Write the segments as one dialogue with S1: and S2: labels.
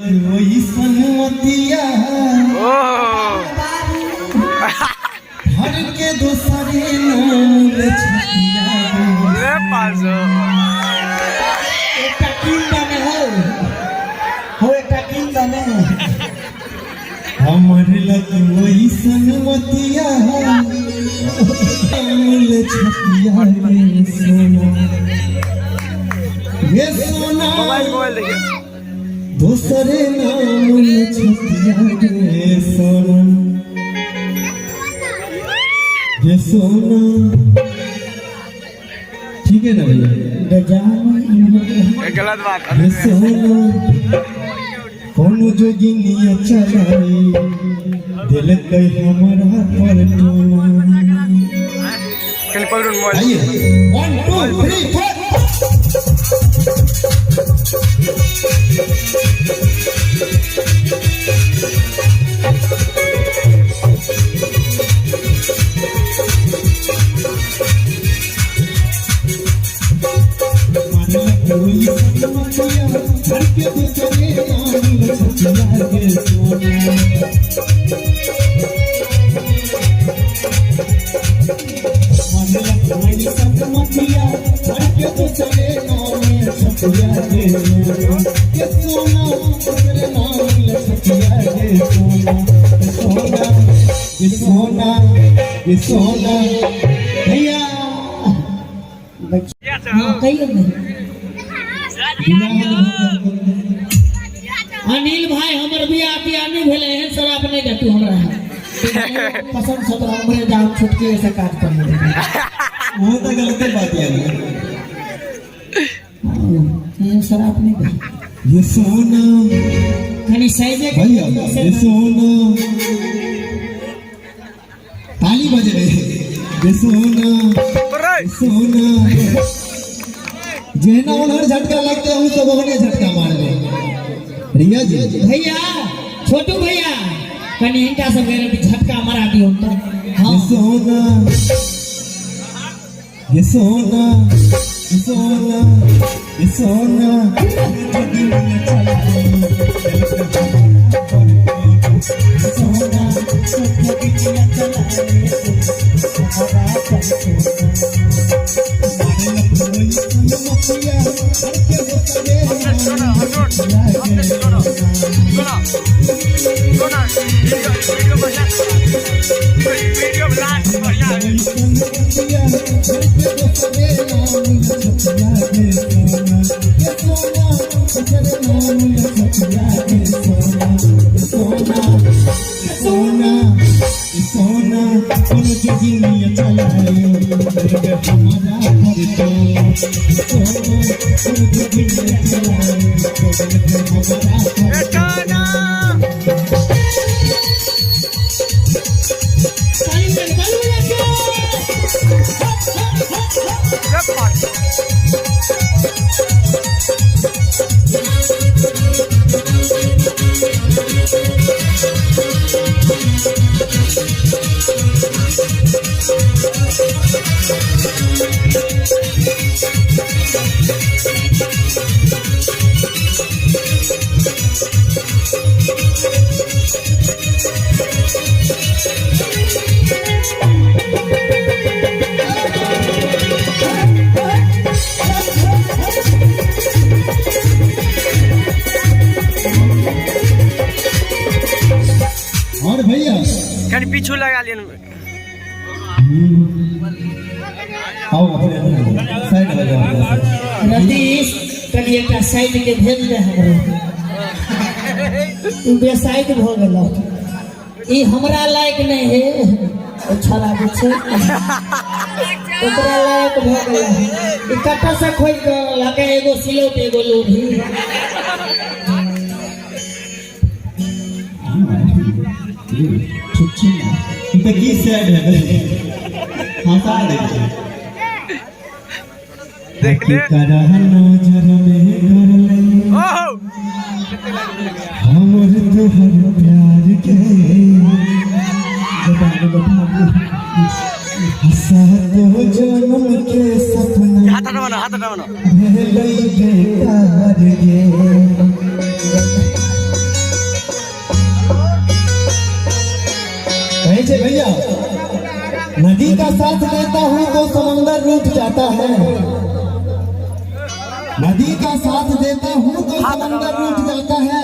S1: ओइसन मतिया हर के दोसरे नाम छतिया।
S2: रे पाँच सौ।
S3: एकटा कीन दने हो हो, एकटा कीन दने।
S1: हमर लग ओइसन मतिया नाम छतिया गे सोना, गे सोना।
S2: मोबाइल मोबाइल देखिए।
S1: दोसरे नाम छतिया गे सोना, गे सोना। ठीक है ना भैया?
S2: ये गलत बात
S1: ये
S2: है।
S1: सोना, कोनो जोगिनिया चलाई दिलकै हमरा पर टोना।
S2: कहीं पकड़ो मोबाइल।
S1: आइए, 1 2 3 4। हर के दूसरे नाम छतिया गे सोना। मतिया हर के दूसरे नाम छतिया गे सोना, के सोना, दूसरे नाम छतिया गे सोना, सोना, ये सोना, ये सोना भैया।
S3: हाँ, कहियो ने। अनिल भाई, हमर बियाह तियाह नहि भेलै, एहन शराब नहि दे तू हमरा। पसंद से तोरा हमरे जान छुटके ऐसे काज कर लेबै।
S1: वो तो गलत बात है।
S3: एहन शराब नहि दे।
S1: ये सोना।
S3: कनि साइजे के।
S1: भैया, ये सोना, ताली बज रही है। ये सोना।
S2: रे।
S1: सोना, जेना उन्हर झटका लगते हैं सब ओहने झटका मारबे रिया जी।
S3: भैया, छोटू भैया, कनि हिनका सब के झटका मारा दियौ तऽ। हाँ।
S1: ये सोना, ये सोना, ये सोना, ये सोना,
S3: सोना, जोगिनिया चलाए हमरा पर टोना।
S2: सुनो सुनो अपने, सुनो सुनो सुनो, वीडियो वीडियो बढ़िया, वीडियो लास्ट बढ़िया है।
S1: सोना, सोना, कोनो जोगिनिया चलाए हमारा घर टोना। सोना, कोनो जोगिनिया चलाए हमारा घर।
S2: ए सोना।
S3: ताली बजाओ, ताली बजाओ।
S2: रे पाँच।
S1: और भैया।
S2: कहीं पीछू लगा लियन।
S1: आओ, अपने साइड हो जाओ।
S3: रतीश, कनि एकटा साइड के भेज दे हमरो। ई बेसाइड भऽ गेल, ई हमरा लायक नहि है। ओ छड़ा जे छै, ओकरा लायक भऽ गेल। ई कतऽ से खोजि कऽ अनलकै? एगो सिलौट, एगो लोढ़ी।
S1: ठीक छै ने? ई तऽ की सैड है, हंसा दै छै।
S2: देख ले।
S1: करह नजर में कर ले।
S2: ओहो।
S1: हमर तोहर प्यार के सातो जन्म के सपना
S2: हाथ हटाओ ना, हाथ हटाओ ना।
S1: भेलै बेकार गे। का साथ देता हूँ तो समंदर रूठ जाता है। नदी का साथ देता हूँ तो समंदर रूठ जाता है।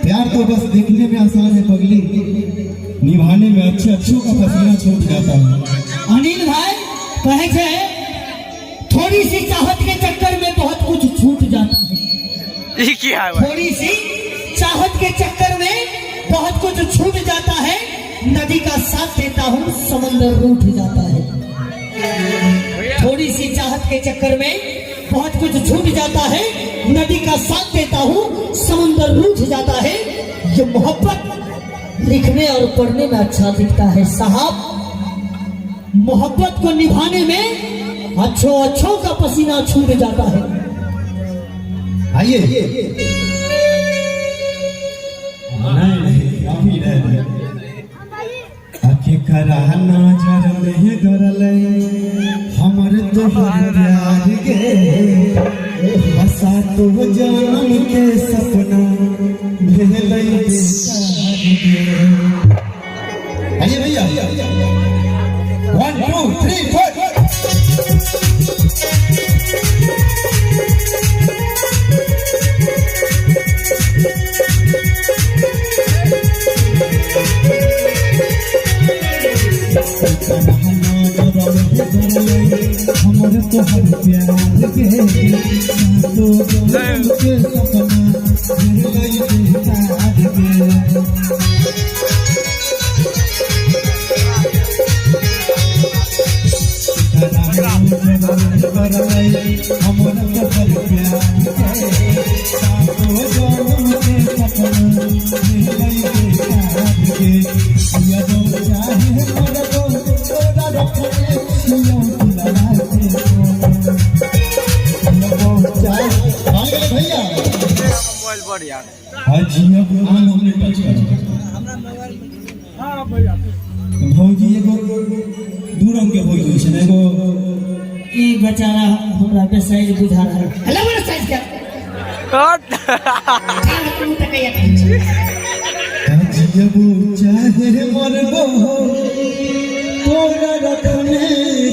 S1: प्यार तो बस देखने में आसान है पगली, निभाने में अच्छे अच्छों का पसीना छूट जाता है।
S3: अनिल भाई कहे छे, थोड़ी सी चाहत के चक्कर में बहुत कुछ छूट जाता है।
S2: ई की है भाई?
S3: थोड़ी सी चाहत के चक्कर में बहुत कुछ छूट जाता है। नदी का साथ देता हूँ, समंदर रूठ जाता है। थोड़ी सी चाहत के चक्कर में बहुत कुछ छूट जाता है। नदी का साथ देता हूँ, समंदर रूठ जाता है। ये मोहब्बत लिखने और पढ़ने में अच्छा दिखता है साहब, मोहब्बत को निभाने में अच्छों अच्छों का पसीना छूट जाता है।
S1: आइए। नहीं नहीं, अभी नहीं। केकरा नजर में गरले हमर तोहर प्यार गे, हसा तो जान के सपना भेलै बेकार गे। आइए भैया, 1 2 3 4। हमर तोहर प्यार गे, तो जान के सपना भेलै बेकार गे। हमर तोहर प्यार गे, सातो जनम के सपना भेलै बेकार गे। जियबो चाहे मरबो, तोरा रखने छियौ दिलवा के कोना। जियबो चाहे आ गेलै भैया।
S2: मोबाइल बड़ यार।
S1: हाँ, जियब आन हमने टच करो। भौजी, एगो दू रंग के भौजी होइ छै ने, एगो
S3: ई बेचारा हमरा बेसाइज बुझा रहा है। हेलो, बड़ा साइज क्या?
S2: हट।
S1: जियबो चाहे मरबो, तोरा रखने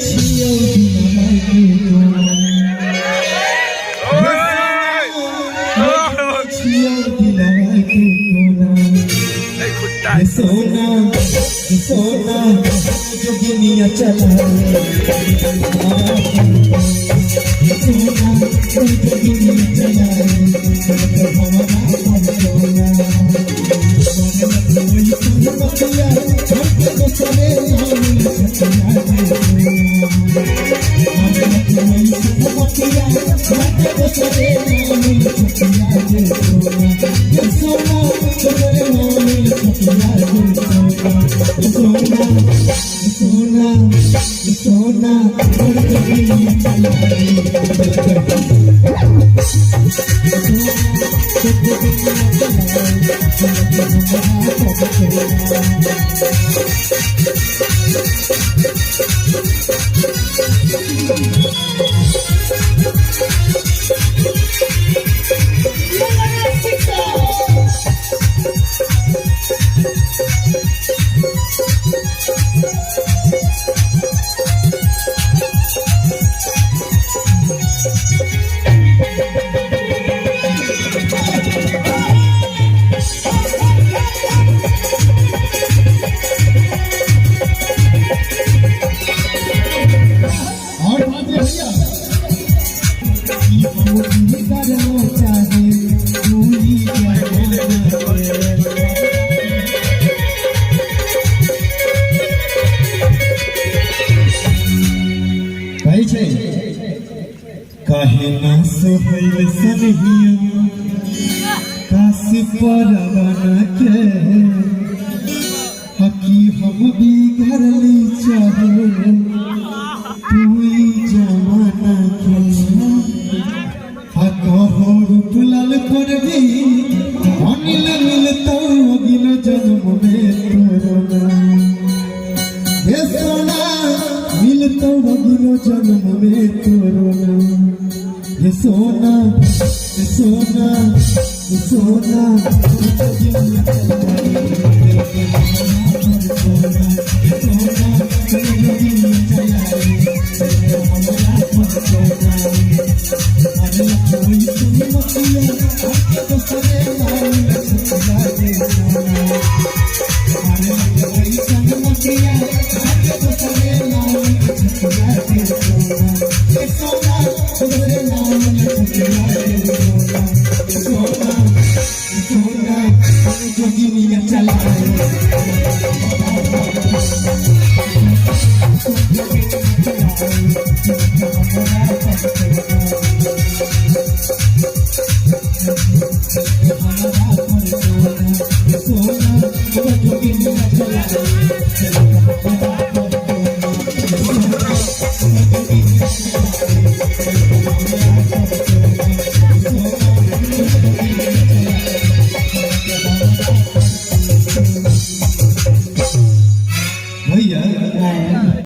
S1: छियौ दिलवा के कोना। छियौ दिलवा के कोना।
S2: ए कुत्ता।
S1: ये सोना, ये सोना, जोगिनिया चला, ये सोना, जोगिनिया चला, हमारा सोना। कोई सुनतिया हमके दूसरे नाम छतिया के सोना। कोई सुनतिया हमके दूसरे नाम छतिया के सोना। ये सोना, दूसरे नाम छतिया के सोना। ये सोना, ये सोना, ये सोना, और जोगिनिया चला। ये सोना, जोगिनिया और बात है भैया, ई कोई करना चाहे कोई करना। कहै छै, काहे ना सोहैल सनहिया काश परवन के, हकी हम भी घरली चाहे तू जमाना के। कहो रूपलाल करबी अनिल, मिलता अगिल जन्म में तोरो नाम। हे सोना, मिलता अगिल जन्म में तोरो नाम। हे सोना, हे सोना, हे सोना, सोना। भैया।
S3: नहीं।